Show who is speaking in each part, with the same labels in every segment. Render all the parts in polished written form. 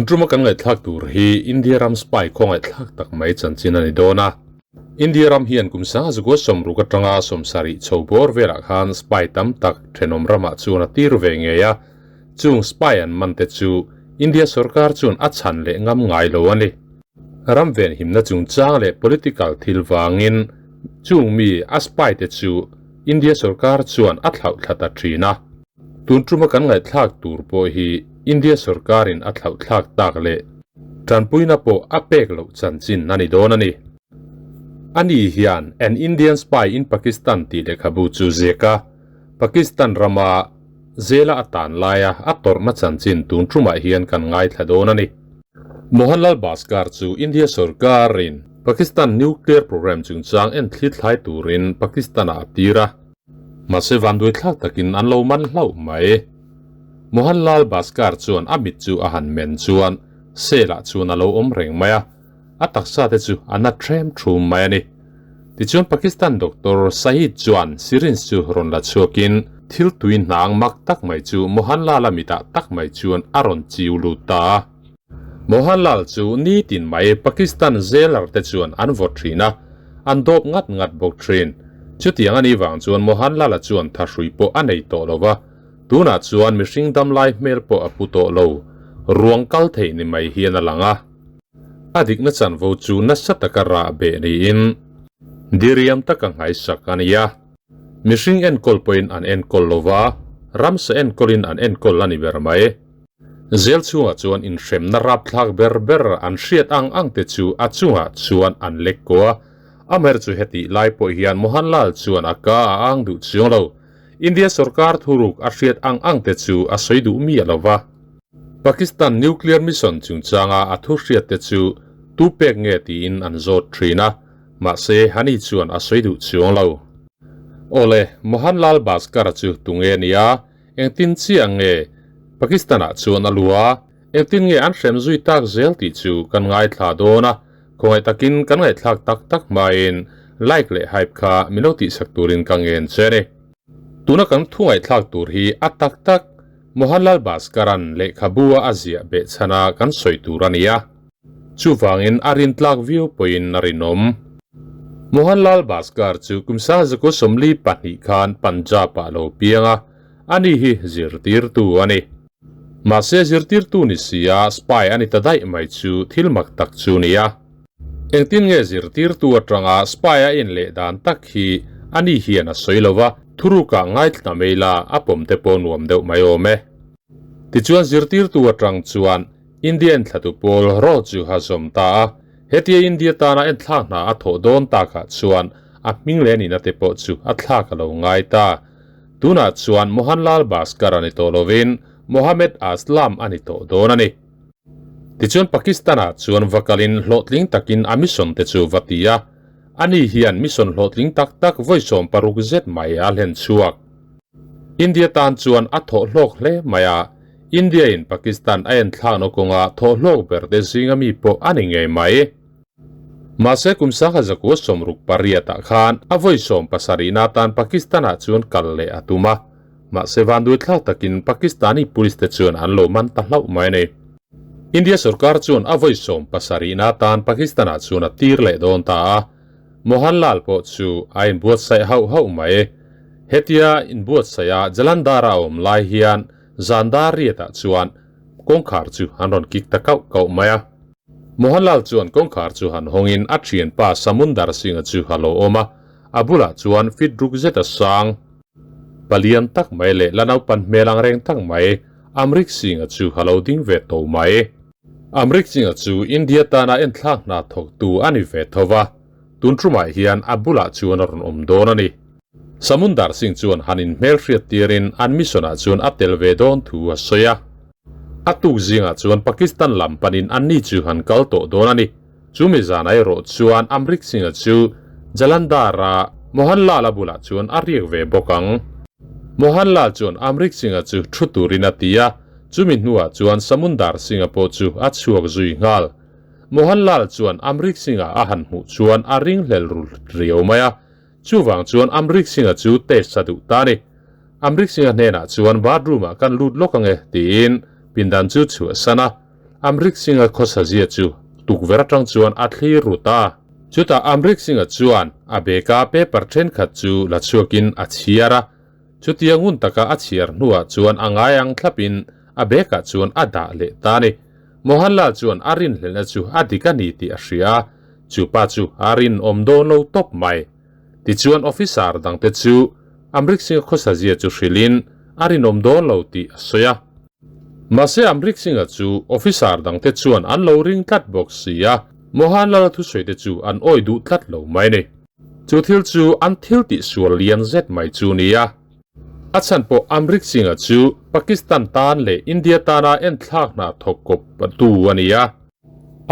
Speaker 1: Tun tuma kan ngaihthlak tur hi India ram spy khawngaihthlak tak mai chanchin a ni dawn a. India ram hian kum sanga zukua sawmruk atanga sawmsarih chho bawr velah khan spy tam tak thenawm ramah chuan a tir ve ngei a, chung spy an man te chu India sorkar chuan a chhan leh ngam ngai lo a ni. Ram venhimna chungchang leh political thil vangin chung mi a spy te chu India sorkar chuan a thlauh thla ta thin a. Tun tuma kan ngaihthlak tur pawh hi India sorkarin a thlauh thlak tak leh tanpuina pawh a pek loh chanchin a ni dawn a ni. Ani hian An Indian Spy in Pakistan tih lehkhabu chu ziak a, Pakistan rama zela a tan laia a tawrhna chanchin tun tumah hian kan ngaithla dawn a ni. Mohanlal Bhaskar chu India sorkarin Pakistan nuclear programme chungchang en thli thlai turin Pakistan-ah a tir a. Mahse vanduai thlak takin an lo man hlauh mai. Mohanlal Bhaskar chuan a mit chu a han men chuan Sela chuan a lo awm reng mai a, a taksa te chu a na threm thum mai a ni. Tichuan Pakistan Doctor Sahid chuan syringe chu rawn la chhuakin thil tui hnang mak tak mai chu Mohanlal-a mitah tak mai chuan a rawn chiu lut ta a. Mohanlal chu nitin mai Pakistan jailer te chuan an vaw thin a, an dawp ngat ngat bawk thin. Chutiang a nih vang chuan Mohanlal-a chuan thahrui pawh a nei tawh lo va, tunah chuan mihring damlai hmel pawh a pu tawh lo, ruang kal theih ni mai hian a lang a. A dikna chanvo chu nasa taka rah beh niin diriam taka nghaisak a ni a. Mihring enkawl pawhin an enkawl lo va, ramsa enkawlin an enkawl a ni ber mai. Zel chhungah chuan inhremna rapthlak ber ber an hriat ang ang te chu a chungah chuan an lek ko a. Amaherawh chu hetih lai pawh hian Mohanlal chuan a ka a ang duh chiang lo. India sorkar thuruk a hriat ang ang te chu a sawi duh miah lo va. Pakistan nuclear mission chungchanga a thu hriat te chu tu pek nge tiin an zawt thin a, mahse hani chuan a sawi duh chiang lo. Awle, Mohanlal Bhaskar-a chu tunge nia? Engtin chiah nge Pakistan-ah chuan a lu a, engtin nge an hrem zui tak zel tih chu kan ngaithla dawn a, khawngaih takin kan ngaihthlak tak tak hmain like leh hype kha min lo tihsak turin ka ngen che a ni. Tuna kan thu ngaihthlak tur hi a tak tak Mohanlal Bhaskaran lehkhabu-a a ziah beh chhana kan sawi tur a ni a. Chuvangin a rintlak viau pawhin a rinawm. Mohanlal Bhaskar chu kum sangzaku 42 khan Punjab-ah a lo piang a, ani hi zirtirtu a ni. Mahse zirtirtu ni sia spy a ni ta daih mai chu thil mak tak chu ni a. Engtin nge zirtirtu atanga spy a inleh dan tak hi ani hian a sawi lo va, thurukah ngaithla mai la a pawm te pawh nuam deuh mai awm e. Tichuan zirtirtu atang chuan India enthlatu pawl rawh chu a zawm ta a, hetia India tana enthlak hna a thawh dawn takah chuan a hming leh nihna te pawh chu a thlak a lo ngai ta. Tunah chuan Mohanlal Bhaskar a ni tawh lovin Mohammed Aslam a ni tawh dawn a ni. Tichuan Pakistan-ah chuan va kalin hlawhtling takin a mission te chu va ti a, ani hian mission hlawhtling tak tak vawi 60 zet mai a hlen chhuak. India tan chuan a thawh hlawk hle mai a, India in Pakistan a enthlakna kawnga thawhhlawk ber te zinga mi pawh a ni ngei mai. Mahse kum 1968 ah khan a vawi 70 na tan Pakistan ah chuan kal leh a tum a, mahse vanduaithlak takin Pakistani police te chuan an lo man ta hlauh mai a ni. India sorkar chuan a vawi 70 na tan Pakistan ah chuan a tir leh dawn ta a, Mohanlal pawh chu a inbuatsaih hauh hauh mai. Hetia inbuatsaih a Jalandhar a awm lai hian Zandar riatah chuan kawngkhar chu an rawn kik ta kauh kauh mai a. Mohanlal chuan kawngkhar chu han hawngin a thianpa Samundar Singh-a chu a lo awm a, a bulah chuan fit ruk zet a sang. Palian tak mai leh la naupan hmel ang reng tak mai Amrik Singh-a chu a lo ding ve to mai. Amrik Singh-a chu India tana enthlak hna thawktu a ni ve tho va, tun tumah hian a bulah chuan a rawn awm dawn a ni. Samundar Singh chuan han inhmel hriat tirin an mission ah chuan a tel ve dawn thu a sawi a. A tuk zingah chuan Pakistan lam panin anni chu han kal tawh dawn a ni. Chumi zan erawh chuan Amrik Singh-a chu Jalandhar-a Mohanlal-a bulah chuan a riak ve bawk ang. Mohanlal chuan Amrik Singh-a chu thu turin a ti a, chumi hnuah chuan Samundar Singh-a pawh chu a chhuak zui nghal. Mohanlal chuan Amrik Singh-a a han hmuh chuan a ringhlel ru riau mai a. Chuvang chuan Amrik Singh-a chu test a duh ta a ni. Amrik Singh-a hnenah chuan bathroom-ah kan lut lawk ange tiin pindan chu chhuahsan a. Amrik Singh-a khawsa zia chu tukverh atang chuan a thlir ru ta. Chutah Amrik Singh-a chuan a bag-a paper thenkhat chu la chhuakin a chhiar a. Chutia ngun taka a chhiar hnuah chuan a ngai ang thlapin a bag-ah chuan a dah leh ta a ni. Mohanlal chuan a rinhlelhna chu a dik a ni tih a hria a, chu pa chu a rinawm dawn lo tawp mai. Tichuan officer dangte chu Amrik Singh-a khawsa zia chu hrilhin a rinawm dawn lo tih a sawi a. Mahse Amrik Singh-a chu officer dangte chuan an lo ring tlat bawk si a, Mohanlal-a thusawite chu an awi duh tlat lo mai a ni. Chu thil chu an thil tih sual lian zet mai chu ni a. A chhan pawh Amrik Singh-a chu Pakistan tan leh India tana enthlak hna thawk kawp tu a ni a.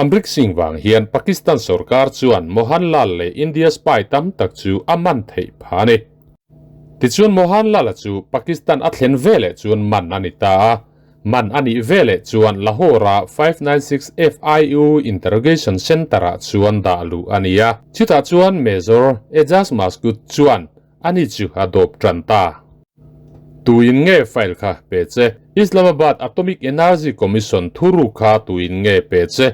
Speaker 1: Amrik Singh vang hian Pakistan sorkar chuan Mohanlal leh India spy tam tak chu a man theih phah a ni. Tichuan Mohanlal-a chu Pakistan a thlen veleh chuan man a ni ta a. Man a nih veleh chuan Lahore-a 596 FIU Interrogation Centre-ah chuan dah luh a ni a. Chutah chuan Major Ejaz Maskud chuan Ani chu a dawp tan ta. Tuin nge file kha pe che? Islamabad Atomic Energy Commission thuruk kha tuin nge pe che?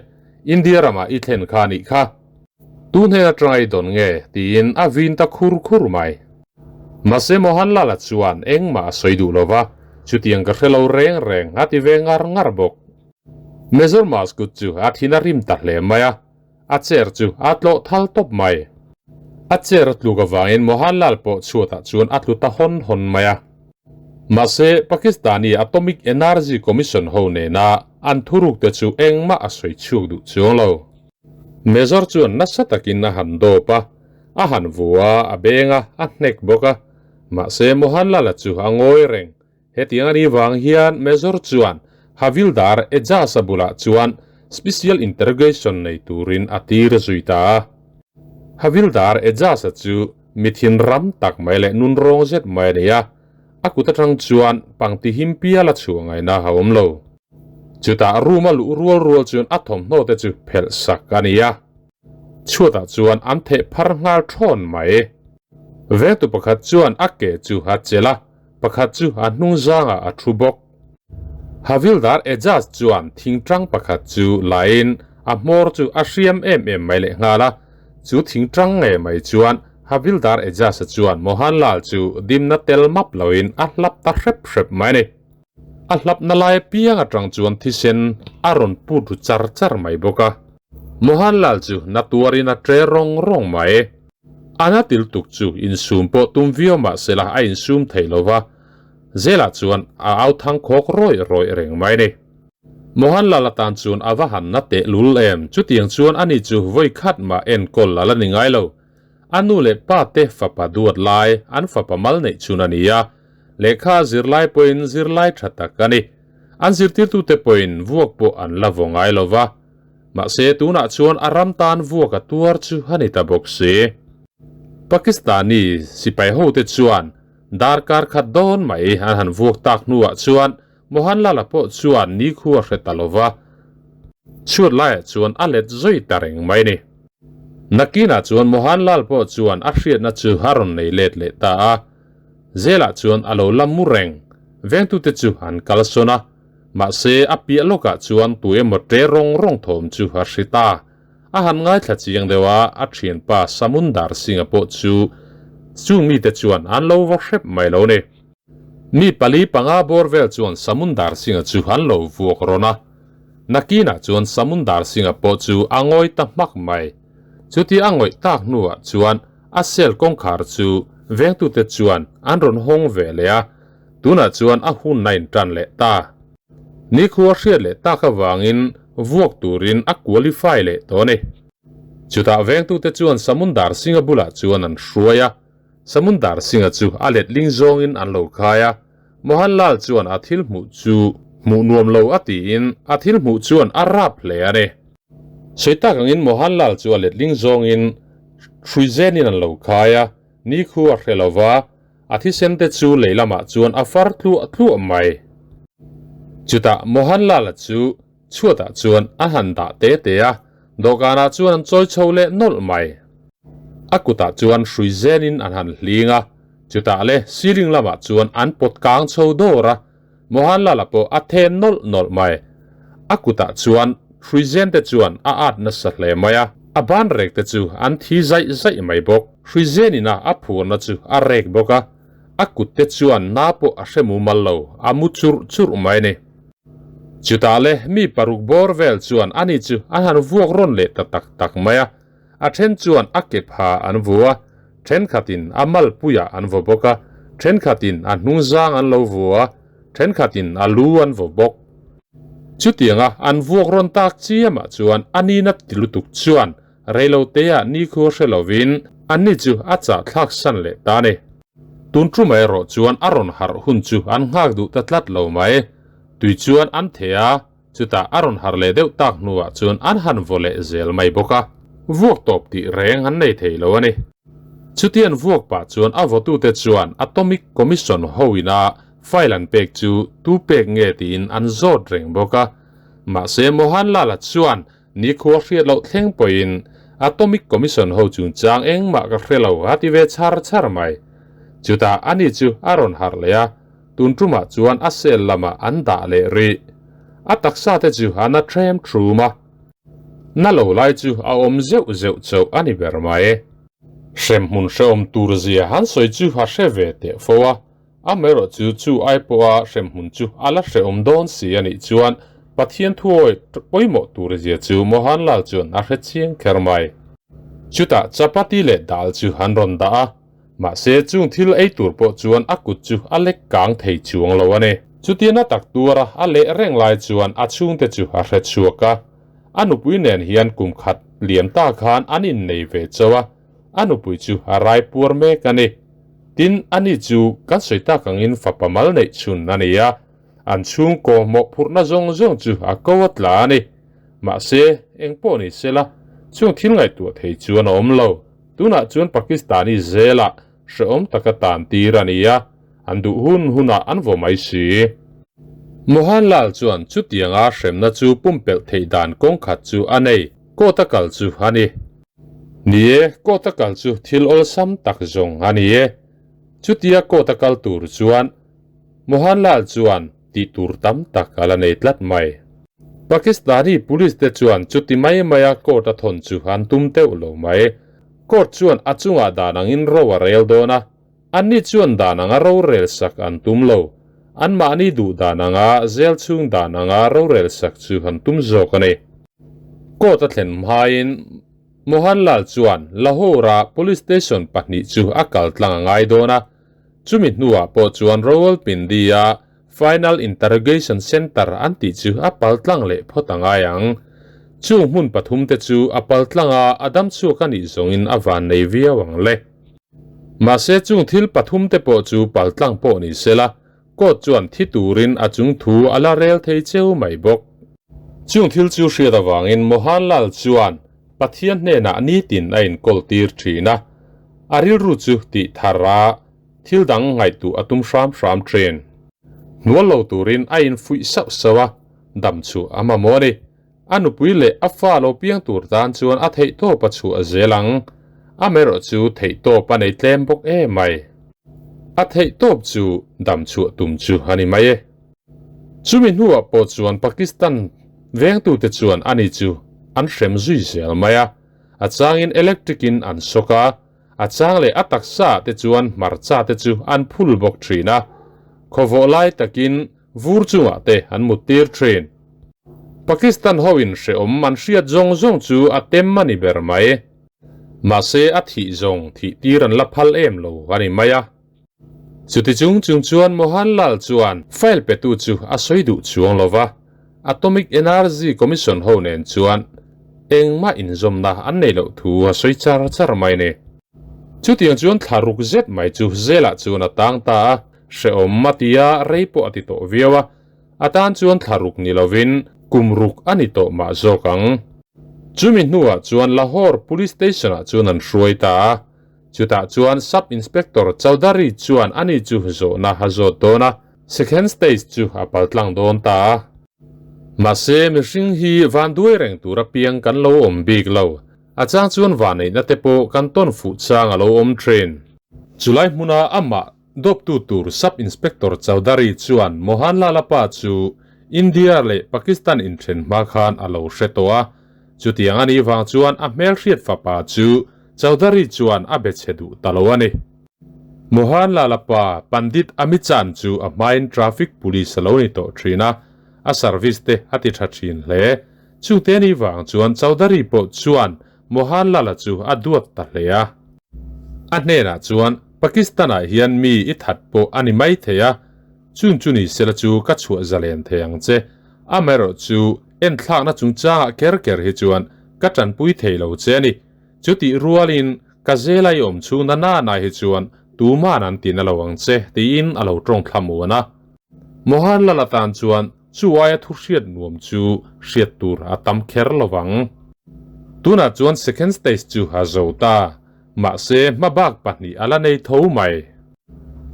Speaker 1: India ramah i thlen kha nih kha. Tu hnen atanga i dawn nge? tiin a vin ta khur khur mai. Mahse Mohanlal-a chuan engmah a sawi duh lo va, chutiang ka hre lo reng reng a ti ve ngar ngar bawk. Major Maskud chu a thin a rim ta hle mai a. A chair chu a tlawh thal tawp mai. A chair a tluk avangin Mohanlal pawh chhuatah chuan a tlu ta hawn hawn mai a. Mahse, Pakistani Atomic Energy Commission ho nena an thurukte chu engmah a sawi chhuak duh chuang lo. Major chuan nasa takin a han dawp a, a han vu a, a beng a, a hnek bawk a. Mahse, Mohanlal-a chu a ngawi reng. Hetiang a nih vang hian Major chuan Havildar Ejaz-a bulah chuan Special Interrogation nei turin a tir zui ta a. Havildar Ejaz-a chu mi thin ram tak mai leh nun rawng zet mai a ni a, a kut atang chuan pangti him pial a chhuah ngaihna a awm lo. Chutah room a luh rual rual chuan a thawmhnaw te chu phelh sak a ni a. Chhuatah chuan an theh phar nghal thawn mai. Vengtu pakhat chuan a ke chu a chelh a, pakhat chu a hnung zangah a thu bawk. Havildar Ejaz chuan thingtang pakhat chu lain a hmawr chu a hriam em em mai leh nghal a, chu thingtang nge mai chuan Havildar Ejaz-a chuan Mohanlal chu dimna tel map loin a hlap ta hrep hrep mai a ni. A hlapna lai apiang atang chuan thisen a rawn put ru char char mai bawk a. Mohanlal chu na tuarin a tre rawng rawng mai. A na til tuk chu insum pawh tum viau mah sela a insum thei lo va, Zelah chuan a au thang khawk rawih rawih reng mai ni. Mohanlal atan chuan a va han na teh lul em, chutiang chuan ani chu vawi khat mah enkawl a la ni ngai lo. A nu leh pa te fapa duat lai an fapa mal neih chun a ni a, lehkha a zirlai pawhin zirlai tha tak a ni. An zirtirtute pawhin vuak pawh an la vaw ngai lo va. Mahse tunah chuan a ram tan vuak a tuar chu a ni ta bawk si. Pakistani sipai hote chuan darkar khat dawn mai an han vuak tak hnuah chuan Mohanlal-a pawh chuan nikhua hre ta lo va, chhuat laiah chuan a let zui ta reng mai ni. Nakinah chuan Mohanlal pawh chuan a hriatna chu a rawn nei let leh ta a, Zelah chuan a lo la mu reng. Vengtute chu an kalsawn a, mahse a piah lawkah chuan tu emaw ṭe rawng rawng thawm chu a hri ta. A han ngaithla chiang deuh a, a ṭhianpa Samundar Singh-a pawh chu chung mite chuan an lo va hrep mai lo ni. Mi pali panga bawr vel chuan Samundar Singh-a chu an lo vuak rawn a. Nakinah chuan Samundar Singh-a pawh chu a ngawi ta hmak mai. Chuti a ngawih tak hnuah chuan a cell kawngkhar chu vengtute chuan an rawn hawng ve leh a, tunah chuan a hun a intan leh ta. Nikhua hriat leh tak avangin vuak turin a qualify leh tawh a ni. Chutah vengtute chuan Samundar Singh-a bulah chuan an hruai a. Samundar Singh-a chu a letling zawngin an lo khai a, Mohanlal chuan a thil hmuh chu hmuh nuam lo a tiin a thil hmuh chuan a rap hle a ni. Sawi tak angin Mohanlal chu a letling zawngin hrui zenin an lo khai a, ni khu a hre lo va, a thisen te chu lei lamah chuan a far tluah tluah mai. Chutah Mohanlal-a chu Chhuatah chuan a han dah te te a, dawhkanah chuan an chawi chho leh nawlh mai. A kutah chuan hrui zenin an han hling a, chutah le ceiling lamah chuan an pawt kang chho dawr a, Mohanlal-a pawh a then nawlh nawlh mai. A kutah chuan hruizen te chuan a at nasa hle mai a, a ban rek te chu an thi zaih zaih mai bawk. Hruizen ina a phurna chu a rek bawk a, a kut te chuan na pawh a hre mumal lo, a mu churh churh mai a ni. Chutah le mi paruk bawr vel chuan ani chu an han vuak rawn leh ta tak tak mai a, a then chuan a ke pha an vu a, thenkhatin a malpuiah an vaw bawk a, thenkhatin a hnungzang an lo vu a, thenkhatin a lu an vaw bawk. Chutianga an vuak rawn tak chiamah chuan a nina ti lutuk chuan reiloteah nikhua hre lovin anni chu a chahthlak san leh ta a ni. Tun ṭum erawh chuan a rawn harh hun chu an nghak duh ta tlat lo mai. Tui chuan an theh a, chutah a rawn harh leh deuh tak hnuah chuan an han vaw leh zel mai bawk a. Vuak tawp tih reng an nei thei lo a ni. Chutian vuak pah chuan a vawtute chuan Atomic Commission hoina file an pek chu tu pek nge tiin an zawt reng bawk a. Mahse Mohanlal-a chuan Nikhua hriat loh thleng pawhin Atomic Commission ho chungchang engmah ka hre lo a ti ve char char mai. Chutah ani chu a rawn harh leh a, tun tumah chuan a cell lamah an dah leh rih. A taksa te chu a na threm thrum a, na lo lai chu a awm zeuh zeuh chauh a ni ber mai. Hremhmun hrehawm tur zia han sawi chu a hre ve teh fo a, Amaherawh chu chu ai pawha hremhmun chu a la hrehawm dawn si a nih chuan Pathian thuawi pawimawh tur zia chu Mohanlal chuan a hre chiang kher mai. Chutah chapati leh dal chu an rawn dah a, mahse chung thil ei tur pawh chuan a kut chu a lek kang thei chuang lo a ni. Chutiana tak tuara a leh reng lai chuan a chhungte chu a hre chhuak a, a nupui nen hian kum khat liam ta khan an innei ve chauh a, a nupui chu a rai puar mek a ni. Tin, ani chu kan sawi tak angin fapa mal neih chhun a ni a, an chhungkaw mawhphurhna zawng zawng chu a ko a tla a ni. Mahse, eng pawh ni sela, chung thil ngaihtuah thei chuan a awm lo. Tunah chuan Pakistani zelah hrehawm taka tan tir a ni a, an duh hun hunah an vaw mai si. Mohanlal chuan chutianga hremna chu pumpelh theih dan kawngkhat chu a nei, court a kal chu a ni. Ni e, court a kal chu thil awlsam tak zawng a ni e. Chutia court a kal tur chuan Mohanlal chuan tih tur tam tak a la nei tlat mai. Pakistani police te chuan chuti mai maia court a thawn chu an tum teuh lo mai. Court chuan a chungah dan angin ro a rel dawn a, anni chuan dan anga rorel sak an tum lo. Anmahni duh dan anga zel chhung dan anga rorel sak chu an tum zawk a ni. Court a thlen hmain Mohanlal chuan Lahore-a police station pahnih chu a kal tlang a ngai dawn a, chumi hnuah pawh chuan Rawalpindi-a Final Interrogation Centre an tih chu a pal tlang leh phawt a ngai ang. Chung hmun pathum te chu a pal tlang a, a dam chhuak a nih zawngin a vannei viau ang le. Mahse chung thil pathum te pawh chu pal tlang pawh ni sela, Court chuan thi turin a chung thu a la rel thei cheu mai bawk. Chung thil chu hriat avangin Mohanlal chuan Pathian hnenah nitin a inkawl tir thin a, a rilru chu tih thar a, thil dang ngaihtuah a tum hram hram thin. Hnual lo turin a infuih sauh sauh a, dam chu a mamawh a ni. A nupui leh a fa lo piang tur tan chuan a theihtawp a chhuah zel ang. Amaherawh chu theihtawp a nei tlem bawk em mai. A theihtawp chu dam chhuah tum chu a ni mai e. Chumi hnuah pawh chuan Pakistan vengtute chuan ani chu an hrem zui zel mai a. A changin electric in an sawk a, a chang leh a taksa ah te chuan hmarcha te chu an phul bawk thin a. Khawvawh lai takin Vur chungah te an mut tir thin. Pakistan ho in hreawm an hriat zawng zawng chu a tem a ni ber mai. Mahse a thih zawng thih tir an la phal em lo a ni mai a. Chuti chung chung chuan Mohanlal chuan file petu chu a sawi duh chuang lo va, Atomic Energy Commission ho nen chuan engmah inzawmna an nei loh thu a sawi char char mai ni. Chutiang chuan thla ruk zet mai chu zelah chuan a tang ta a. Hrehawm a ti a, rei pawh a ti tawh viau a, a tan chuan thla ruk ni lovin kum ruk a ni tawh mah zawk ang. Chumi hnuah chuan Lahore Police Station-ah chuan an hruai ta a, chutah chuan Sub Inspector Chaudhary chuan ani chu zawhna a zawt dawn a, second stage chu a paltlang dawn ta a. Mahse, mihring hi van duai reng tur apiang kan lo awm bik lo, a chang chuan vanneihna te pawh kan tawn fuh chang a lo awm thin. Chulai hmuna amah Dawptu tur Sub Inspector Chaudhary chuan Mohanlal-a pa chu India leh Pakistan inthen hma khan a lo hre tawh a. Chutiang a nih vang chuan a hmelhriat fapa chu Chaudhary chuan a be chhe duh ta lo a ni. Mohanlal a pa Pandit Amichand chu a hmain traffic police a lo ni tawh thin a, a service te a ti tha thin hle. Chungte a nih vang chuan Chaudhary pawh chuan Mohanlal-a chu a duat ta hle a. A hnenah chuan, Pakistan-ah hian mi i that pawh a ni mai thei a, chung chu ni sela chu ka chhuah zalen thei ang che. Amaherawh chu enthlakna chungchangah ker ker hi chuan ka tanpui thei lo che a ni. Chutih rualin ka zela i awm chhung na nana hi chuan tuman an ti na lo ang che, tiin a lo tawng thlamuan a. Mohanlal atan chuan chu aia thu hriat nuam chu hriat tur a tam kher lo vang. Tunah chuan second stage chu a zo ta, mahse hmabak pahnih a la nei tho mai.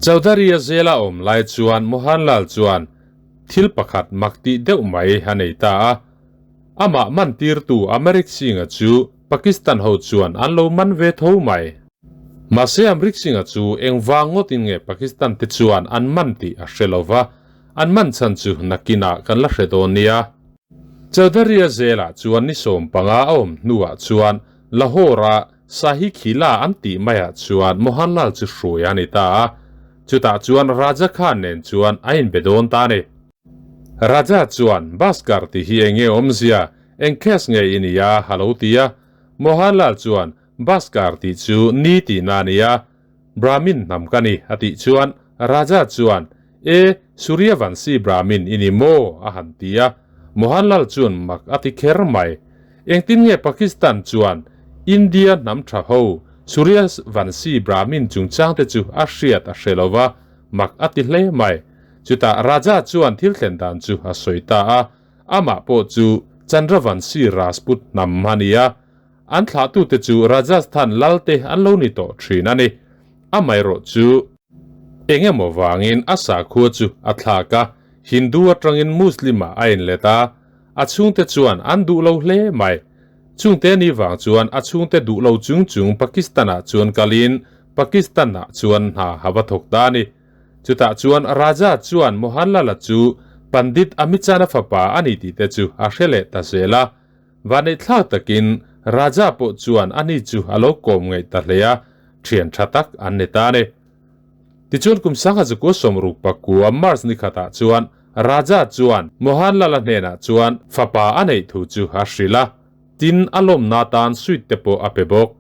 Speaker 1: Chaudhary-a zela awm lai chuan Mohanlal chuan thil pakhat mak tih deuh mai a nei ta a. Amah man tirtu Amrik Singh-a chu Pakistan ho chuan an lo man ve tho mai. Mahse Amrik Singh-a chu eng vang ngawtin nge Pakistan te chuan an man tih a hre lo va, an man chhan chu nakinah kan la hre dawn nia. Chaudhary-a zelah chuan ni 15 a awm hnuah chuan Lahore-a Sahi Khila an tih maiah chuan Mohanlal chu hruai a ni ta a, chutah chuan Raja Khan nen chuan a inbe dawn ta a ni. Raja chuan, Bhaskar tih hi eng nge awmzia, eng case nge i nia? a lo ti a. Mohanlal chuan, Bhaskar tih chu ni tihna a ni a, Brahmin hnam ka ni a tih chuan Raja chuan, E, Suryavanshi Brahmin i ni maw? a han ti a. Mohanlal chuan mak a ti kher mai. Engtin nge Pakistan chuan India hnam tha ho Suryavanshi Brahmin chungchangte chu a hriat a hre lo va, mak a ti hle mai. Chutah Raja chuan thil thlen dan chu a sawi ta a, amah pawh chu Chandravanshi Rajput hnam a ni a. An thlahtute chu Rajasthan lalte an lo ni tawh thin a ni. Amaherawh chu eng emaw vangin a sakhua chu a thlak a, Hindu atangin Muslim-ah a inlet a, a chhungte chuan an duh lo hle mai. Chungte ni vang chuan a chhungte duh lo chung chung Pakistan-ah chuan kalin Pakistan-ah chuan hna a va thawk ta a ni. Chutah chuan Raja chuan Mohanlal-a chu Pandit Amichand-a fapa a ni tihte chu a hre leh ta zel a. Vaneihthlak takin Raja pawh chuan ani chu a lo kawm ngaih ta hle a, thian tha tak an ni ta a ni. Tichuan kum sangha chu kua sawmruk pakua March ni khatah chuan Raja chuan Mohanlal-a hnenah chuan fapa a neih thu chu a hrilh a, tin a lawmna atan suit te pawh a pe bawk.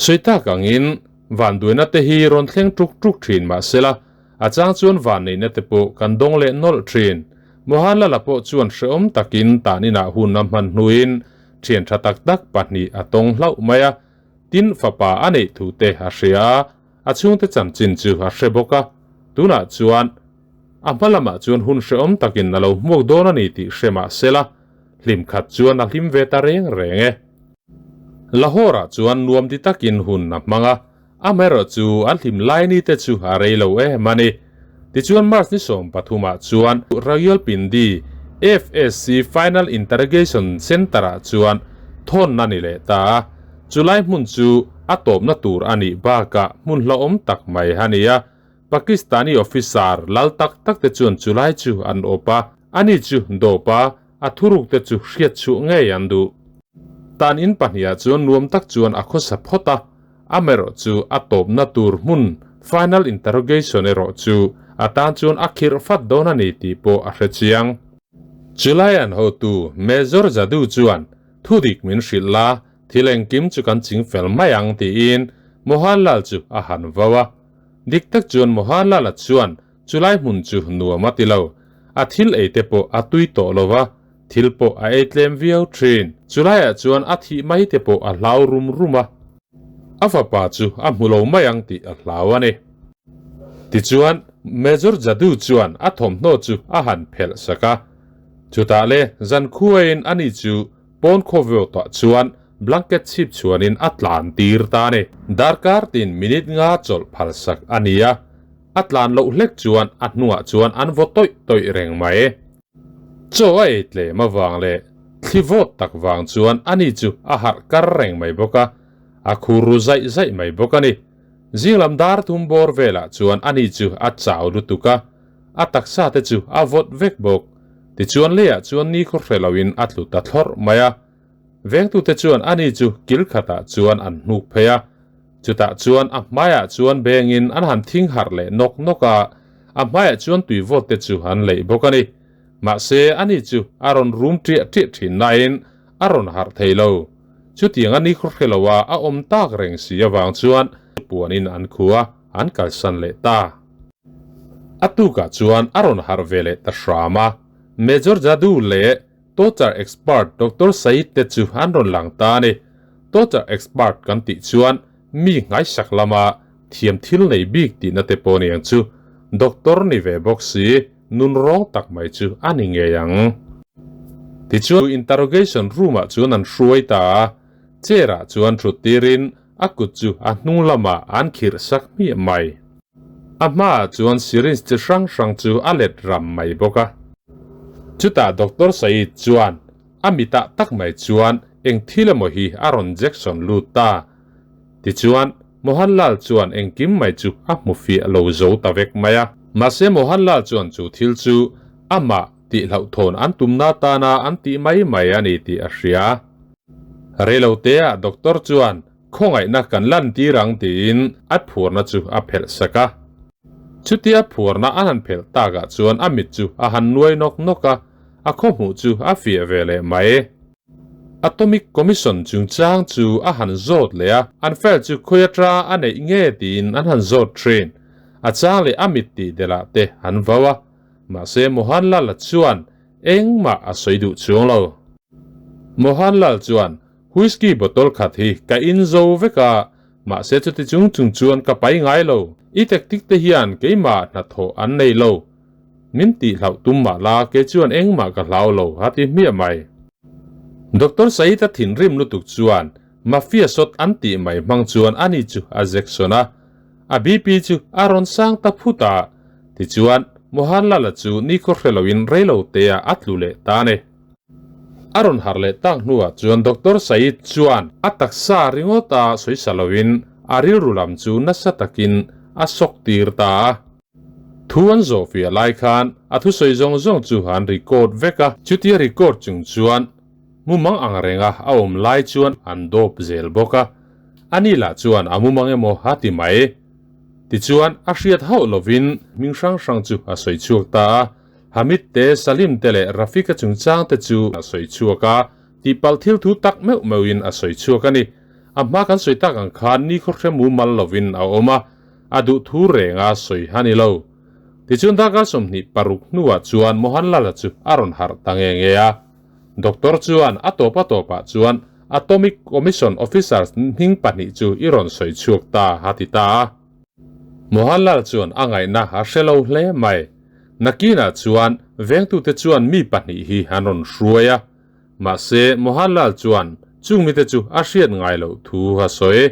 Speaker 1: Sawi tak angin vanduaina te hi rawn thleng tuk tuk thin mahsela a chang chuan vanneihna te pawh kan dawng leh nawlh thin. Mohanlal-a pawh chuan hrehawm takin tan inah hun a hman hnuin thian tha tak tak pahnih a tawng hlauh mai a, tin fapa a neih thu te a hria a, a chhungte chanchin chu a hre bawk a, tunah chuan a hma lamah chuan hun hrehawm takin a lo hmuak dawn a ni tih hre mah sela, hlim khat chuan a hlim ve ta reng reng e. Lahore-ah chuan nuam ti takin hun a hmang a, Amaherawh chu an hlim lai ni te chu a rei lo em a ni. Tichuan March ni 13 ah chuan Rawalpindi FSC Final Interrogation Centre ah chuan thawnna ni leh ta a. Chulai hmun chu a tawpna tur a nih bakah hmun hlauhawm tak mai a ni a. Pakistani officer lal tak tak te chuan chulai chu an awp a, ani chu dawp a, a thuruk te chu hriat chhuah ngei an duh. Tan in pahnih ah chuan nuam tak chuan a khawsa phawt a, amaherawh chu a tawpna tur hmun final interrogation erawh chu a tan chuan a khirh fat dawn a ni tih pawh a hre chiang. Chulai an hotu Major Jadu chuan thudik min hrilh la, thil engkim chu kan ching fel mai ang tiin Mohanlal chu a han vau a. Dik tak chuan Mohanlal-a chuan Chulai hmun chu nuam a ti lo. A thil ei te pawh a tui tawh lo va, thil pawh a ei tlem viau thin. Chulaiah chuan a thih mai te pawh a hlau rum rum a. A fapa chu a hmu lo mai ang tih a hlau a ni. Tichuan, Major Jadu chuan a thawmhnaw chu a han phelh sak a. Chutah le zankhuain ani chu pawn khawveu tawh chuan blanket chhip chhuanin a tlan tir ta a ni. Darkar tin minute nga chawlh phal sak a ni a. A tlan loh hlek chuan a hnungah chuan an vaw tawih tawih reng mai. Chaw a ei tlem avang leh thli vawt tak vang chuan ani chu a harh kar reng mai bawk a, a khur ru zaih zaih mai bawk a ni. Zinglam dar thum bawr velah chuan ani chu a chau lutuk a, a taksa te chu a vawt vek bawk. Tichuan leiah chuan nikhaw hre loin a tlu ta thlawrh mai a. Vengtute chuan ani chu kil khatah chuan an hnuk phei a. Chutah chuan a hmaiah chuan bengin an han thing harh leh nawk nawk a, a hmaiah chuan tui vawt te chu an leih bawk a ni. Mahse ani chu a rawn rum ṭiah ṭiah ṭhin nain a rawn harh thei lo. Chutiang a nikhaw hre loa a awm tak reng si avang chuan puanin an khu a, an kalsan leh ta. A tukah chuan a rawn harh ve leh ta hram a, Major Jadu leh Torture expert Doctor Said te chu an rawn lang ta a ni. Torture expert kan tih chuan mi nghaisak lama thiam thil nei bik tihna te pawh ni ang chu. Doctor ni ve bawk si, nun rawng tak mai chu a ni ngei ang. Tichuan interrogation room ah chuan an hruai ta a, chair ah chuan thut tirin a kut chu a hnung lamah an khirh sak hmiah mai. A hmaah chuan syringe chi hrang hrang chu a let ram mai bawk a. Chutah Doctor Saeed chuan a mitah tak mai chuan eng thil emaw hi a rawn jection lut ta. Tichuan, Mohanlal chuan engkim mai chu a hmu fiah lo zo ta vek mai a. Mahse Mohanlal chuan chu thil chu amah tih hlauhthawn an tumna tana an tih mai mai a ni tih a hria. Reiloteah Doctor chuan Khawngaihna kan lantir ang tiin a phuarna chu a phelh sak a. Chutia phuarna a han phelh takah chuan a mit chu a han nuai nawk nawk a, a khawhmuh chu a fiah ve leh mai. Atomic Commission chungchang chu a han zawt leh a, an file chu khawi ata a neih nge tiin an han zawt thin. A chang leh a mit tih delah te an vau a, mahse Mohanlal-a chuan engmah a sawi duh chuang lo. Mohanlal chuan Whisky bottle khat hi ka in zo vek a, mahse chuti chung chung chuan ka pai ngai lo. I tactic te hian keimah hnathawh an nei lo. Min tih hlauh tum mah la kei chuan engmah ka hlau lo a ti hmiah mai. Doctor Said-a thinrim lutuk chuan mafia shot an tih mai hmang chuan ani chu a jection a, a BP chu a rawn sang ta phut a, tichuan Mohanlal-a chu nikhaw hre loin reilo te-ah a tlu leh ta a ni. A rawn harh leh tak hnuah chuan Doctor Saeed chuan a taksa ringawt a sawisa loin a rilru lam chu nasa takin a sawk tir ta a. Thu an zawh fiah lai khan a thusawi zawng zawng chu an record vek a. Chutia record chung chuan mumang ang renga a awm lai chuan an dawp zel bawk a. Ani lah chuan a mumang emaw a ti mai. Tichuan a hriat hauh lovin hming hrang hrang chu a sawi chhuak ta a. Hamid te, Salim te leh Rafika chungchang te chu a sawi chhuak a, tihpalh thil thu tak meuh meuhin a sawi chhuak a ni. A hma kan sawi tak ang khan nikhaw hre mumal lovin a awm a, a duh thu renga sawi a ni lo. Tichuan darkar 26 hnuah chuan Mohanlal-a chu a rawn harh ta nge nge a. Doctor chuan a tawp a tawpah chuan Atomic Commission Officers hming pahnih chu i rawn sawi chhuak ta a ti ta a. Mohanlal chuan a ngaihna a hre lo hle mai. Nakinah chuan vengtute chuan mi pahnih hi an rawn hruai a. Mahse, Mohanlal chuan chung mite chu a hriat ngai loh thu a sawi.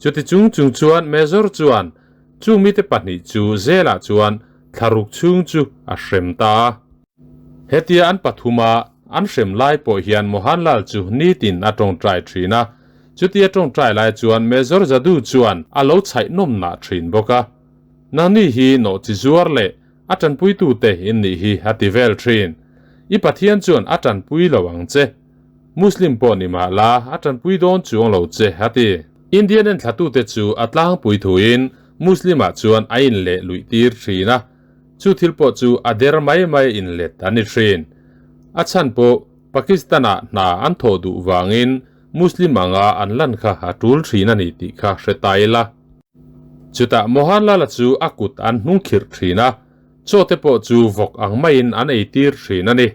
Speaker 1: Chuti chung chung chuan Major chuan chung mite pahnih chu zelah chuan thlaruk chhung chu a hrem ta a. Hetia an pathuma an hrem lai pawh hian Mohanlal chu nitin a tawngtai thin a. Chutia tawngtai lai chuan Major Jadu chuan a lo chhaih nawm nah thin bawk a. Nangni hi nawh chi zuar leh a tanpuitute in nih hi a ti vel thin. I Pathian chuan a tanpui lo ang che. Muslim pawh ni mah la a tanpui dawn chuang lo che a ti. Indian enthlatute chu a tlangpui thuin Muslim-ah chuan a inleh luih tir thin a. Chu thil pawh chu a der mai mai inlet an ni thin. A chhan pawh Pakistan-ah hna an thawh duh vangin Muslim anga an lan kha a tul thin a ni tih kha hre ta ila. Chutah Mohanlal-a chu a kut an hnung khirh thin a, chaw te pawh chu vawk ang maiin an ei tir thin a ni.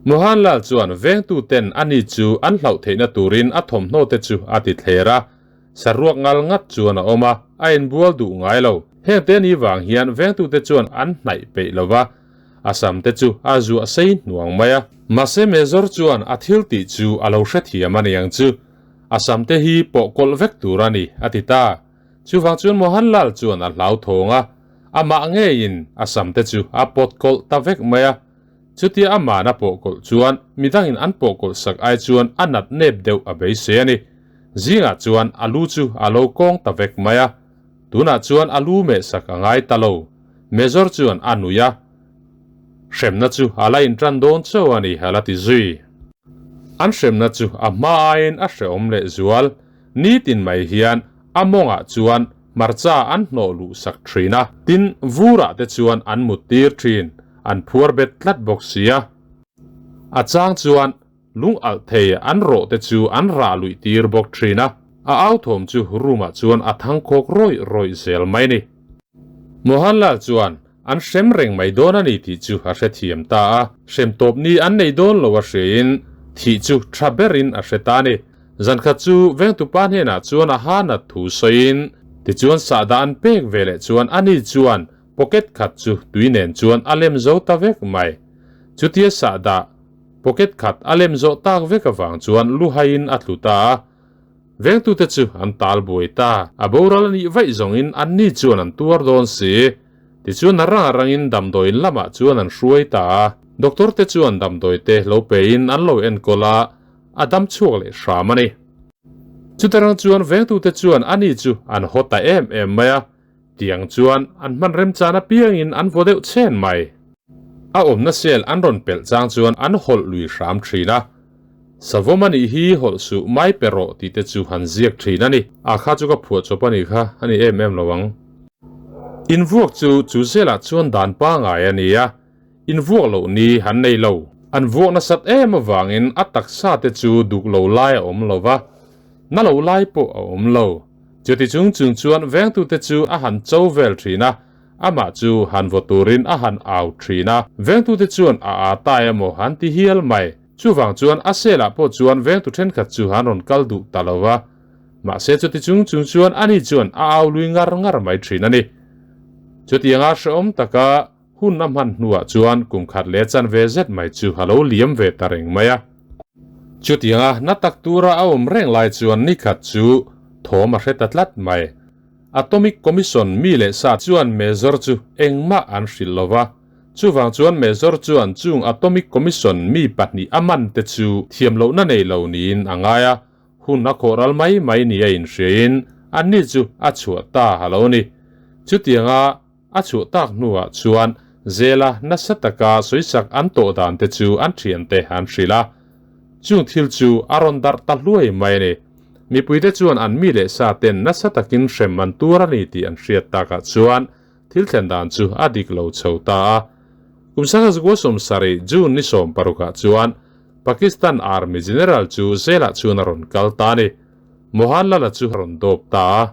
Speaker 1: Mohanlal chuan vengtuten ani chu an hlauh theihna turin a thawmhnaw te chu a ti thler a, Saruak ngal ngat chuan a awm a, a inbual duh ngai lo. Hengte ni vang hian vengtute chuan an hnaih peih lo va, a sam te chu a zuah sei hnuang mai a. Mahse Major chuan a thil tih chu a lo hrethiam a niang chu, a sam te hi pawh kawlh vek tur a ni, a ti ta. Chuvang chuan Mohanlal chuan a hlauthawng a, amah ngeiin a sam te chu a pawt kawlh ta vek mai a. Chutia amahn a pawh kawlh chuan midangin an pawh kawlh sak ai chuan a nat nep deuh a beisei a ni. Zingah chuan a lu chu a lo kawng ta vek mai a, tunah chuan a lu meh sak a ngai ta lo. Major chuan a nui a. Hremna chu a la inṭan dawn chauh a ni, a la ti zui. An hremna chu a hma aiin a hrehawm leh zual. Nitin mai hian a mawngah chuan hmarcha an hnawh luh sak thin a, tin vurah te chuan an mut tir thin, an phuar bet tlat bawk sia. A chang chuan lung alh thei an rawh te chu an rah luih tir bawk thin a, a au thawm chu room ah chuan a thang khawk rawih rawih zel mai ni. Mohanlal chuan an hrem reng mai dawn a ni tih chu a hrethiam ta a, hrem tawp ni an nei dawn lo a hriain thih chu tha berin a hre ta a ni. Zankhat chu vengtupa hnenah chuan a ha nat thu sawiin tichuan sahdah an pek ve leh chuan ani chuan pocket khat chu tui nen chuan a lem zo ta vek mai. Chutia sahdah pocket khat a lem zawh tak vek avang chuan luhaiin a tlu ta a. Vengtute chu an tal buai ta. A boral a nih vaih zawngin anni chuan an tuar dawn si. Tichuan a rang a rangin damdawiin lamah chuan an hruai ta a. Doctor te chuan damdawite lo pein an lo enkawl a, a dam chhuak leh hram a ni. Chutarang chuan vengtute chuan ani chu an haw ta em em mai a, tiang chuan an hman remchan apiangin an vaw deuh chhen mai. A awmna sel an rawn pelh chang chuan an hawlh lui hram thin a, Savawm a nih hi hawlh suh mai pe rawh tih te chu han ziak thin a ni. A kha chu ka phuah chawp a nih kha a ni em em lo ang. Invuak chu chu zelah chuan dan pangai a ni a, Invuak loh ni han nei lo. An vuak nasat em avangin a taksa te chu duk lo lai a awm lo va, na lo lai pawh a awm lo. Chuti chung chung chuan vengtute chu a han cho vel thin a, amah chu han vaw turin a han au thin a. Vengtute chuan a aa tai emaw han ti hial mai. Chuvang chuan a selah pawh chuan vengtu thenkhat chu han rawn kal duh ta lo va. Mahse chuti chung chung chuan ani chuan a au lui ngar ngar mai thin a ni. Chutianga hrehawm taka Hun a hman hnuah chuan kum khat leh chanve zet mai chu a lo liam ve ta reng mai a. Chutianga na tak tura a awm reng lai chuan ni khat chu thawm a hre ta tlat mai. Atomic Commission mi leh sa chuan Major chu engmah an hrilh lo va. Chuvang chuan Major chuan chung Atomic Commission mi pahnih a man te chu thiam lohna nei lo niin a ngai a, Hun a khawh ral mai mai ni a inhriain anni chu a chhuah ta a lo ni. Chutianga A chhuah tak hnuah chuan Zela nasa taka sawisak an tawh dan te chu an thiante an hrilh a. Chung thil chu a rawn darh ta hluai mai a ni. Mipuite chuan an mi leh sa ten nasa takin hrem an tur a ni tih an hriat takah chuan thil thlen dan chu a dik lo chho ta a. Kum sangha zakua sawmsarih June ni 16 ah chuan Pakistan Army General chu Zela chuan a rawn kal ta a ni. Mohanlal-a chu a rawn dawp ta a.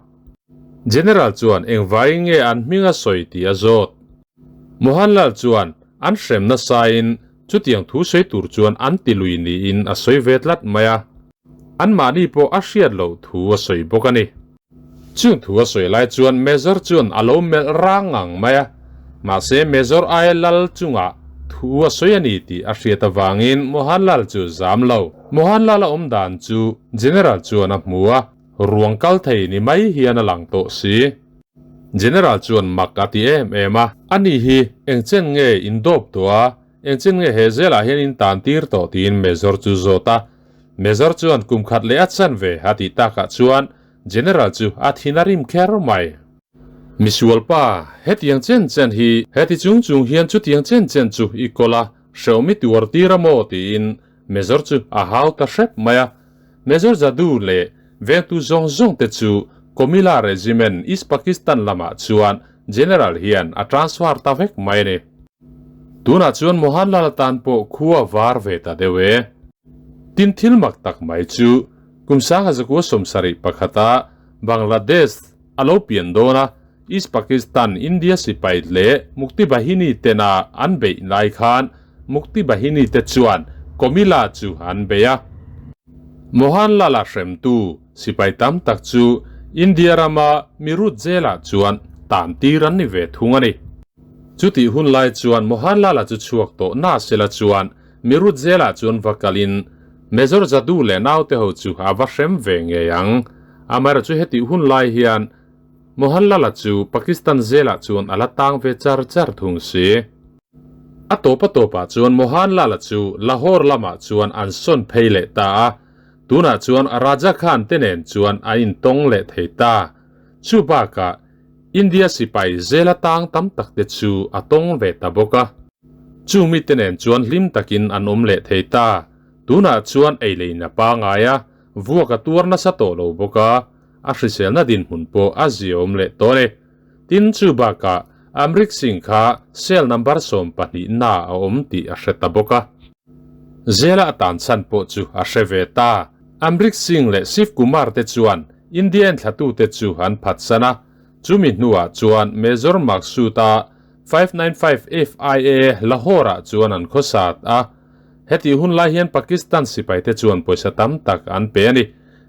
Speaker 1: General chuan engvaiin nge an hming a sawi tih a zawt. Mohanlal chuan an hrem nasain chutiang thu sawi tur chuan an ti lui niin a sawi ve tlat mai a. Anmahni pawh a hriat loh thu a sawi bawk a ni. Chung thu a sawi lai chuan Major chuan a lo melh rang ngang mai a. Mahse Major aia lal chungah thu a sawi a ni tih a hriat avangin Mohanlal chu zam lo. Mohanlal a awm dan chu General chuan a hmu a. Ruang kal thei ni mai hian a lang tawh si. General chuan mak a ti em em a. Ani hi eng chen nge in dawp tawh a, eng chen nge he zelah hian in tan tir tawh tiin Major chu zawt a. Major chuan kum khat leh a chan ve a tih takah chuan General chu a thin a rim kher mai. Misual pa, hetiang chen chen hi heti chung chung hian chutiang chen chen chu i kawl a, hrehawm i tuar tir a maw tiin Major chu a hau ta hrep mai a. Major Jadu leh vengtu zawng zawng te chu Comilla Regiment East Pakistan lamah chuan General hian a transfer ta vek mai a ni. Tunah chuan Mohanlal atan pawh khua var ve ta deuh e. Tin thil mak tak mai chu kum sangha zakua 71 a Bangladesh a lo pian dawn a, East Pakistan India sipai leh Mukti Bahini tena an beih lai khan Mukti Bahini te chuan Comilla chu an bei a. Mohanlal-a hremtu sipai tam tak chu India rama Meerut jail-ah chuan tan tir an ni ve thung a ni. Chutih hun lai chuan Mohanlal-a chu chhuak tawh na sela chuan Meerut jail-ah chuan va kalin Major Jadu leh naute ho chu a va hrem ve ngei ang. Amaherawhchu hetih hun lai hian Mohanlal-a chu Pakistan jail-ah chuan a la tang ve char char thung si. A tawp a tawpah chuan Mohanlal-a chu Lahore lamah chuan an sawn phei leh ta a, tunah chuan Raja Khan te nen chuan an intawng leh thei ta. Chu bakah India sipai jail-a tang tam tak te chu a tawng ve ta bawk a. Chung mite nen chuan hlim takin an awm leh thei ta. Tunah chuan ei lein a pangai a, vuak a tuar nasa tawh lo bawk a, a hriselna dinhmun pawh a ziaawm leh tawh a ni. Tin, chu bakah Amrik Singh kha cell number 12 na a awm tih a hre ta bawk a. Zela a tan chhan pawh chu a hre ve ta. Amrik Singh leh Shiv Kumar te chuan India enthlatute chu an phatsan a, chumi hnuah chuan Major Maqsood-a 595 FIA Lahore-ah chuan an khawsat a. Hetih hun lai hian Pakistan sipaite chuan pawisa tam tak an pe a ni.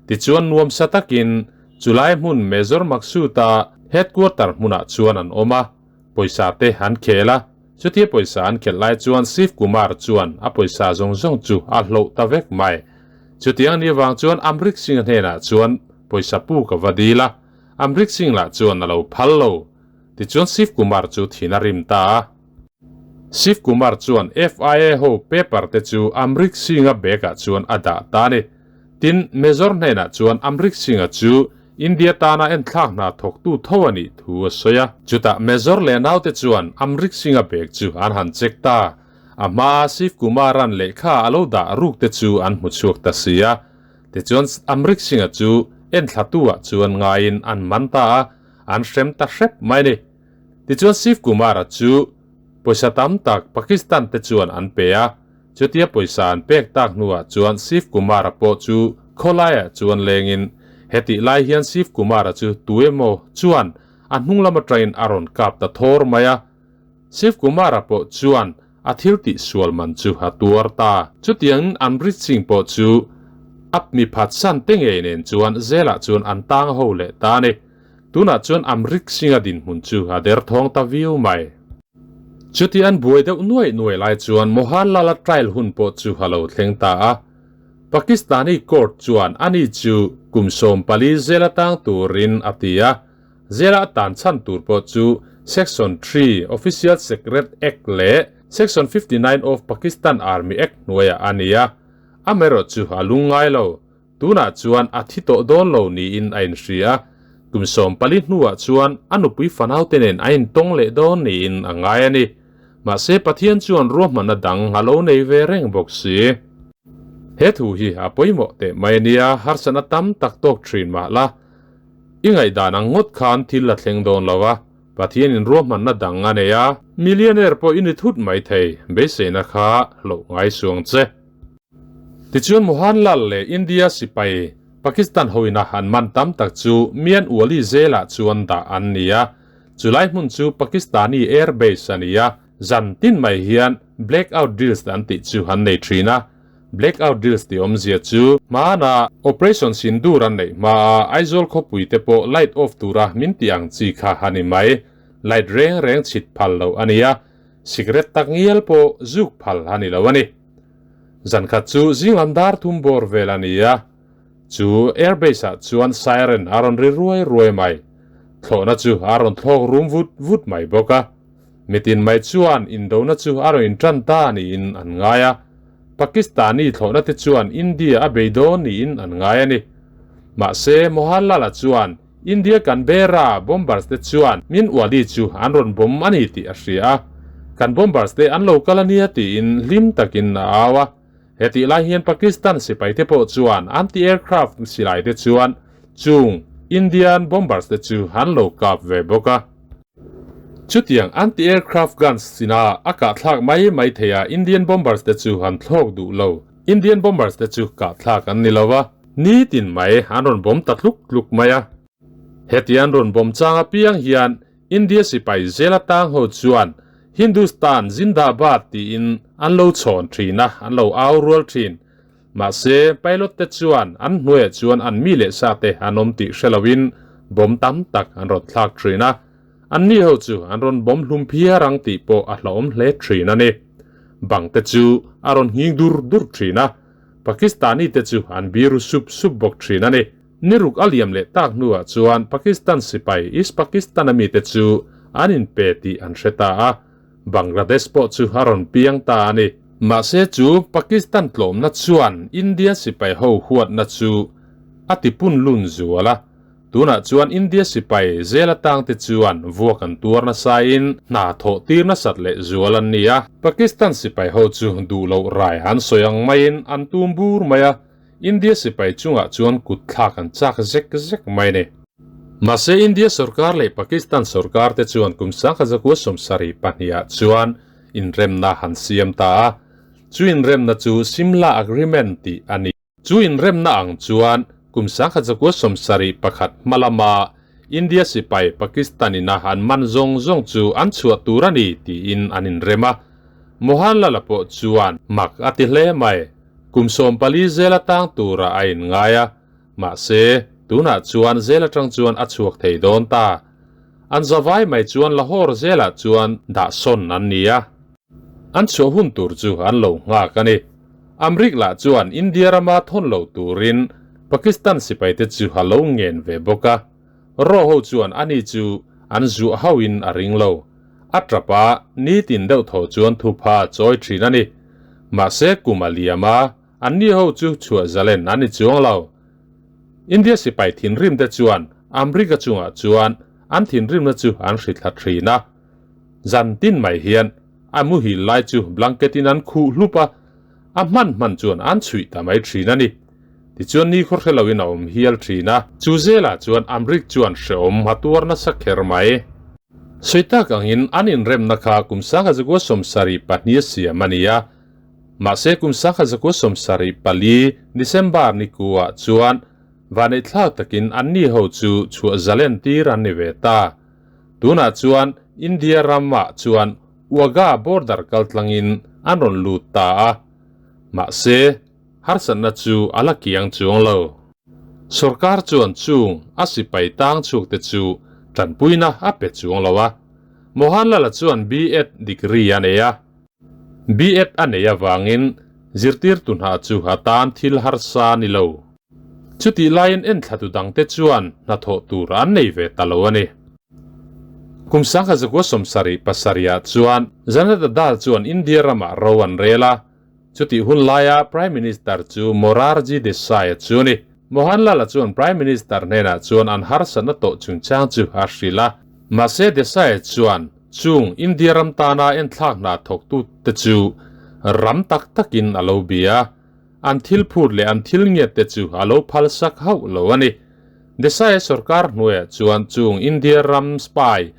Speaker 1: Tichuan nuamsa takin chulai hmun Major Maqsood-a headquarter hmunah chuan an awm a, pawisa te an khel a. Chutia pawisa an khelh lai chuan Shiv Kumar chuan a pawisa zawng zawng chu a hloh ta vek mai. Chutiang ni avang chuan Amrik Singh-a hnenah chuan pawisa puk a va dil a, Amrik Singh lah chuan a lo phal lo. Tichuan Shiv Kumar chu thin a rim ta a. Shiv Kumar chuan FIA ho paper te chu Amrik Singh-a bag ah chuan a dah ta a ni. Tin, Major hnenah chuan Amrik Singh-a chu India tana enthlak hna thawktu tho a nih thu a sawi a. Chutah Major leh naute chuan Amrik Singh-a bag chu an han check ta. A hmaa Shiv Kumar-a'n lehkha a lo dah ruk te chu an hmu chhuak ta si a. Tichuan Amrik Singh-a chu enthlatu-ah chuan ngaiin an man ta a, an hrem ta hrep mai a ni. Tichuan Shiv Kumar-a chu pawisa tam tak Pakistan te chuan an pe a, chutia pawisa an pek tak hnuah chuan Shiv Kumar-a pawh chu khawlaiah chuan lengin hetih lai hian Shiv Kumar-a chu tuemaw chuan a hnung lam atangin a rawn kap ta thawr mai a. Shiv Kumar-a pawh chuan a thil tih sual man chu a tuar ta. Chutiangin Amrit Singh pawh chu a mi phatsan te ngei nen chuan zelah chuan an tang ho leh ta a ni. Tunah chuan Amrik Singh-a dinhmun chu a derthawng ta viau mai. Chuti an buai deuh nuaih nuaih lai chuan Mohanlal-a trial hun pawh chu a lo thleng ta a. Pakistani court chuan ani chu kum 14 zela tang turin a ti a, zela a tan chhan tur pawh chu Section 3 Official Secret Act leh Section 59 of Pakistan Army Act hnuaiah a ni a, amaherawhchu a lungngai lo. Tunah chuan a thi tawh dawn lo niin a inhria a, kum 14 hnuah chuan a nupui fanaute nen a intawng leh dawn niin a ngai a ni. Mahse Pathian chuan ruahmanna dang a lo nei ve reng bawk si. He thu hi a pawimawh teh mai a nia, harsatna tam tak tawk thin mah la, i ngaihdan ang ngawt khan thil a thleng dawn lo a, Pathianin ruahmanna dang a nei a, millionaire pawh i ni thut mai thei, beiseina kha hlauh ngai suang che. Tichuan Mohanlal leh India sipai Pakistan hoina an man tam tak chu Mian Wali Jail-ah chuan dah an ni a, chulai hmun chu Pakistani Air Base a ni a, zan tin mai hian Blackout Drills an tih chu an nei thin a. Blackout Drills tih awmzia chu hmana Operation Sindoor an neih hmaa Aizawl khawpui te pawh light off tura min tih ang chi kha a ni mai. Light reng reng chhit phal loh a ni a, cigarette tak ngial pawh zuk phal a ni lo a ni. Zankhat chu zinglam dar thum bawr vel a ni a, chu airbase ah chuan siren a rawn ri ruai ruai mai. Thlawhna chu a rawn thlawk rum vut vut mai bawk a. Mitin mai chuan indona chu a rawn intan ta niin an ngai a. Pakistani thlawhna te chuan India a bei dawn niin an ngai a ni. Mahse, Mohanlal-a chuan India Canberra bombers te chuan min Wali chu an rawn bomb a ni tih a hria a, kan bombers te an lo kal a nia tiin hlim takin a au a. Hetih lai hian Pakistan sipai te pawh chuan anti-aircraft silai te chuan chung Indian bombers te chu an lo kap ve bawk a. Chutiang anti-aircraft guns sina a kahthlak mai mai thei a Indian bombers te chu an thlawk duh lo. Indian bombers te chu kahthlak an ni lo a. Nitin mai an rawn bawm ta tluk tluk mai a. Heti an rawn bawm chang apiang hian India sipai zela tang ho chuan Hindustan Zindabad tiin an lo chhawn thin a, an lo au rual thin. Mahse, pilot te chuan an hnuaiah chuan an mi leh sa te an awm tih hre loin bawm tam tak an rawn thlak thin a. Anni ho chu an rawn bawm hlum phiar ang tih pawh a hlauhawm hle thin a ni. Bang te chu a rawn nghing dur dur thin a. Pakistani te chu an biru sup sup bawk thin a ni. Niruk a liam leh tak hnuah chuan Pakistan sipai East Pakistan-a mite chu an inpe tih an hre ta a, Bangladesh pawh chu a rawn piang ta a ni. Mahse chu Pakistan tlawmna chuan India sipai ho huatna chu a tipun lun zual a. Tunah chuan India sipai zel atangte chuan vuak an tuar nasain hna thawh tir nasat leh zual an ni a. Pakistan sipai ho chu duh loh rai an sawi ang maiin an tum bur mai a, India sipai chungah chuan kut thlak an chak zek zek mai a ni. Mahse India sorkar leh Pakistan sorkar te chuan kum 1972 ah chuan inremna han siam ta a, chu inremna chu Simla Agreement tih a ni. Chu inremna ang chuan kum 1971 hma lama India sipai Pakistan ina an man zawng zawng chu an chhuah tur a ni tiin an inrem a. Mohanlal-a pawh chuan mak a ti hle mai. Kum 14 zel atang tura a inngai a, mahse tunah chuan zel atang chuan a chhuak thei dawn ta. An zavai mai chuan Lahore zelah chuan dah sawn an ni a. An chhuah hun tur chu an lo nghak a ni. Amrik lah chuan India rama thawn lo turin Pakistan sipaite chu a lo ngen ve bawk a. Raw ho chuan ani chu an zuah hauhin a ring lo. A tap a, nitin deuh tho chuan thupha a chawi thin a ni. Mahse kum a liam a, anni ho chu chhuah zalen an ni chuang lo. India sipai thinrimte chuan Amrika chungah chuan an thinrimna chu an hrithla thin a. Zan tin mai hian a muhil lai chu blanket in an khuh hlup a, a hman hman chuan an chhuih ta mai thin a ni. Tichuan ni khaw hre loin a awm hial thin a. Chu zelah chuan Amrik chuan hreawm a tuar nasa kher mai. Sawi tak angin an inremna kha kum 1972 a siam a ni a, mahse kum 1974 December ni kuah chuan vaneihthlak takin anni ho chu chhuah zalen tir an ni ve ta. Tunah chuan India ramah chuan Wagah border kaltlangin an rawn lut ta a, mahse harsatna chu a la kiang chuang lo. Sorkar chuan chung a sipai tang chhuakte chu tanpuina a pe chuang lo a, Mohanlal-a chuan B.Ed degree a nei a. B.Ed a nei avangin zirtirtu hna chu a tan thil harsa a ni lo. Chutih laiin enthlatu dangte chuan hnathawh tur an nei ve ta lo a ni. Kum 1977 ah chuan Janata Dal chuan India ramah ro an rel a, chutih hun laia Prime Minister chu Morarji Desai a chu a ni. Mohanlal-a chuan Prime Minister hnenah chuan an harsatna tawh chungchang chu a hrilh a, mahse Desai chuan chung India ram tana enthlak hna thawktute chu ram tak takin a lo bia a. An thil phut leh an thil ngiat te chu a lo phal sak hauh lo a ni. Desai sorkar hnuaiah chuan chung India ram spy,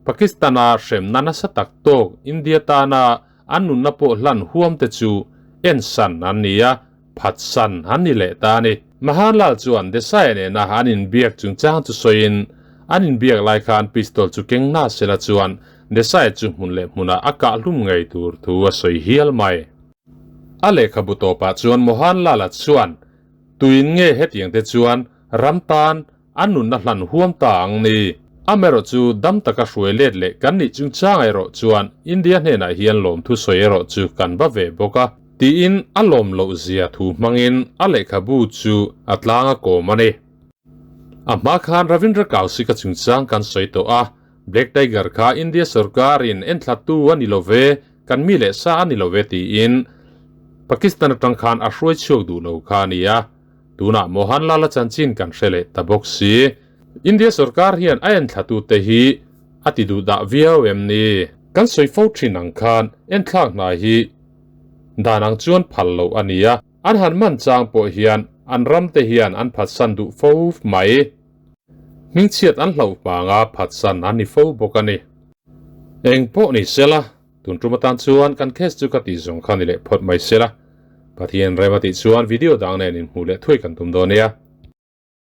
Speaker 1: Pakistan-a hremna nasa tak tawk India tana an nunna pawh hlan huam te chu ensan an ni a, phatsan an ni leh ta a ni. Mahanlal chuan Desai nena an inbiak chungchang chu sawiin, an inbiak lai khan pistol chu keng na sela chuan Desai chu hmun leh hmunah a kahhlum ngei tur thu a sawi hial mai. A lehkhabu tawpah chuan Mohanlal-a chuan, Tuin nge hetiang te chuan ram tan an nunna hlan huam ta ang ni? Amaherawh chu dam taka hruai let leh kan nih chungchang erawh chuan India hnenah hian lawmthu sawi erawh chu kan va ve bawk a, tiin a lawm loh zia thu hmangin a lehkhabu chu a tlang a kawm a ni. A hma khan Ravindra Kaushik-a chungchang kan sawi tawh a, Black Tiger kha India sorkarin enthlatu a ni lo ve, kan mi leh sa a ni lo ve tiin Pakistan atang khan a hruai chhuak duh lo kha a ni a, tunah Mohanlal-a chanchin kan hre leh ta bawk si. India sorkar hian a enthlatute hi a ti duh dah viau em ni? Kan sawi fo thin ang khan enthlak hna hi dan ang chuan phal loh a ni a, an han man chang pawh hian an ramte hian an phatsan duh fo mai. Hmingchhiat an hlauh vanga phatsan an ni fo bawk a ni. Eng pawh ni sela, tun tum atan chuan kan case chu ka tih zawng kha ni leh phawt mai sela. Pathian rem a tih chuan video dang nen inhmuh leh thuai kan tum dawn nia.